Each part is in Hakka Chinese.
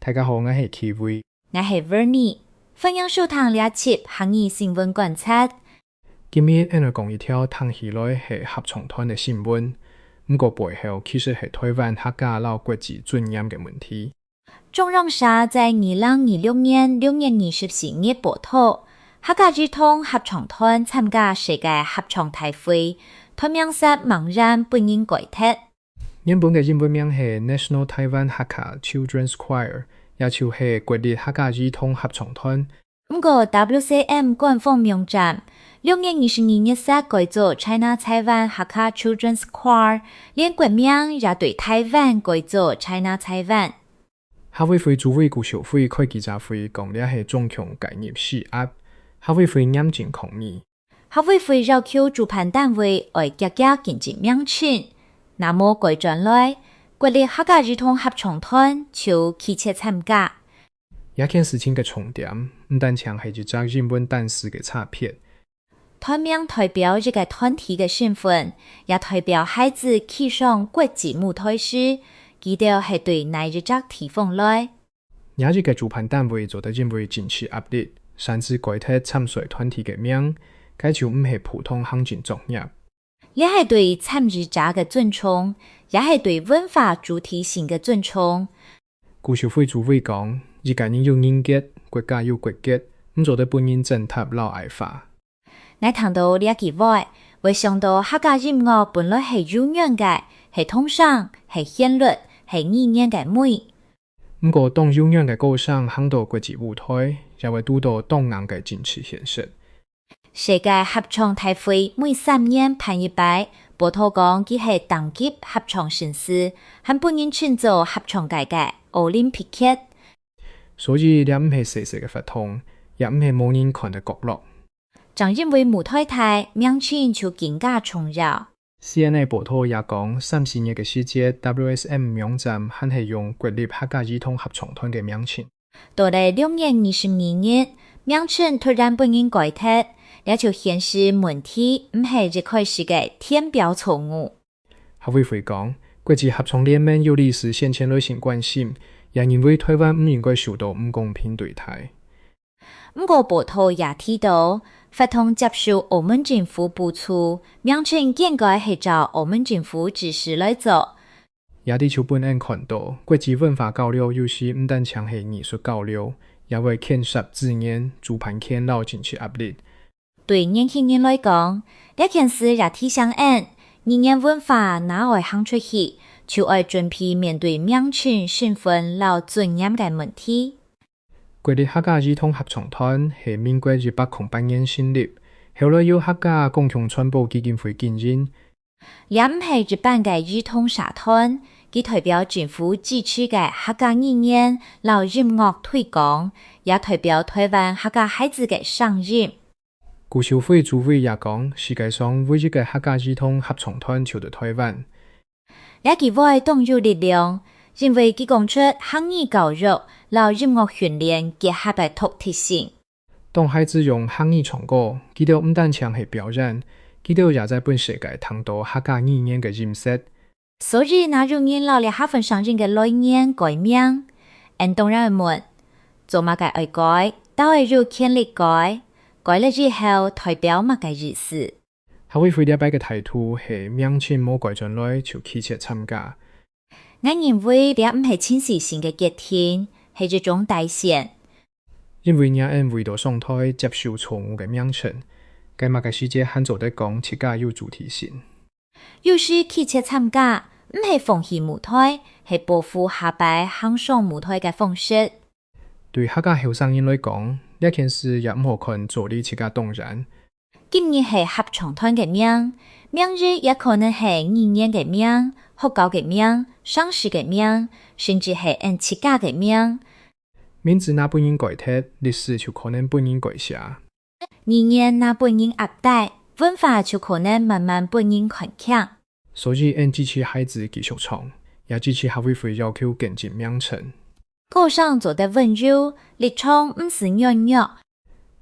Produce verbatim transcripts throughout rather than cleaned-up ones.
大家好，𠊎係Kiwi。𠊎係Vernie，歡迎收聽這集客語新聞觀察。今日𠊎來講一條聽起來係合唱團个新聞，毋過背後其實係台灣客家摎國際尊嚴个問題。 中央社在二零二六年六月二十四日報導，客家兒童合唱團參加世界合唱大會，團名煞茫然分人改忒。原本个英文名係National Taiwan Hakka Children's Choir，也就係國立客家兒童合唱團。 毋過W C M官方網站六月二十二日煞改做China Taiwan Hakka Children's Choir，連國名也對台灣改做China Taiwan。客委會主委古秀妃開記者會講，這係中共介入施壓。客委會嚴正抗議。客委會要求主辦單位愛遽遽更正名稱，若無改轉來，國立客家兒童合唱團就拒絕參加。 這件事情个重點，毋單淨係一隻英文單詞个差別。團名代表一個團體个身份，也代表孩子企上國際舞台時，佢兜係對哪一隻地方來。這一個主辦單位做得因為政治壓力，擅自改忒參賽團體个名，該就毋係普通行政作業。 這係對參與者个尊重，也係對文化主體性个尊重。古秀妃主委講，一個人有人格，國家有國格，毋做得分人踐踏摎矮化。𠊎聽到這句話，會想到客家音樂本來係柔軟个，係童聲，係旋律，係語言个美。 毋過，當柔軟个歌聲行到國際舞台，也會堵到當硬个政治現實。世界合唱大會每三年辦一擺，報導講佢係頂級合唱盛事，還分人稱做合唱界个奧林匹克。所以，這毋係細細个活動，也毋係無人看个角落。正因為舞台大，名稱就更加重要。 C N A報導也講，三四月个時節，W S M網站還係用國立客家兒童合唱團个名稱。到了六月二十二日，名稱突然分人改忒，這就顯示問題毋係一開始个填表錯誤。客委會講，國際合唱聯盟有理事先前來信關心，也認為台灣毋應該受到毋公平對待。 毋過報導也提到，活動接受澳門政府補助，名稱應該係照澳門政府指示來做。這裡就分𠊎看到，國際文化交流有時毋單淨係藝術交流，也會牽涉資源、主辦權摎政治壓力。對年輕人來講，這件事也提醒𠊎，語言文化若愛行出去，就愛準備面對名稱、身份摎尊嚴个問題。 國立客家兒童合唱團係民國一百空八年成立，後來由客家公共傳播基金會經營。這毋係一般个兒童社團，佢代表政府支持个客家語言摎音樂推廣，也代表台灣客家孩子个聲音。古秀妃主委也講，世界上唯一个客家兒童合唱團就在台灣。 這句話當有力量，因為佢講出客語教育摎音樂訓練結合个獨特性。當孩子用客語唱歌，佢兜毋單淨係表演，佢兜也在分世界聽到客家語言个音色。所以，若有人摎這下份聲音个來源改名，𠊎當然會問：做麼个愛改？兜係有權利改？改了以後，代表麼个意思？ 客委會這擺个態度係名稱無改轉來就拒絕參加。𠊎認為這毋係情緒性个決定，係一種底線。因為若𠊎為著上台接受錯誤个名稱，該麼个時節還做得講自家有主體性？有時拒絕參加，毋係放棄舞台，係保護下擺行上舞台个方式。 對客家後生人來講，這件事也毋好看做離自家當遠。今日係合唱團个名，明日也可能係語言个名、學校个名、城市个名，甚至係𠊎自家个名。名字若分人改忒，歷史就可能分人改寫。語言若分人壓低，文化就可能慢慢分人看輕。 所以，𠊎支持孩子繼續唱，也支持客委會要求更正名稱。歌聲做得溫柔，立場毋使軟弱。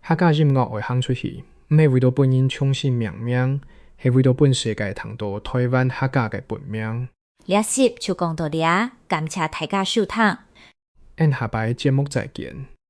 客家音樂愛行出去，毋係為著分人重新命名，係為著分世界聽到台灣客家个本名。這集就講到這，感謝大家收聽。，𫣆下擺節目再見。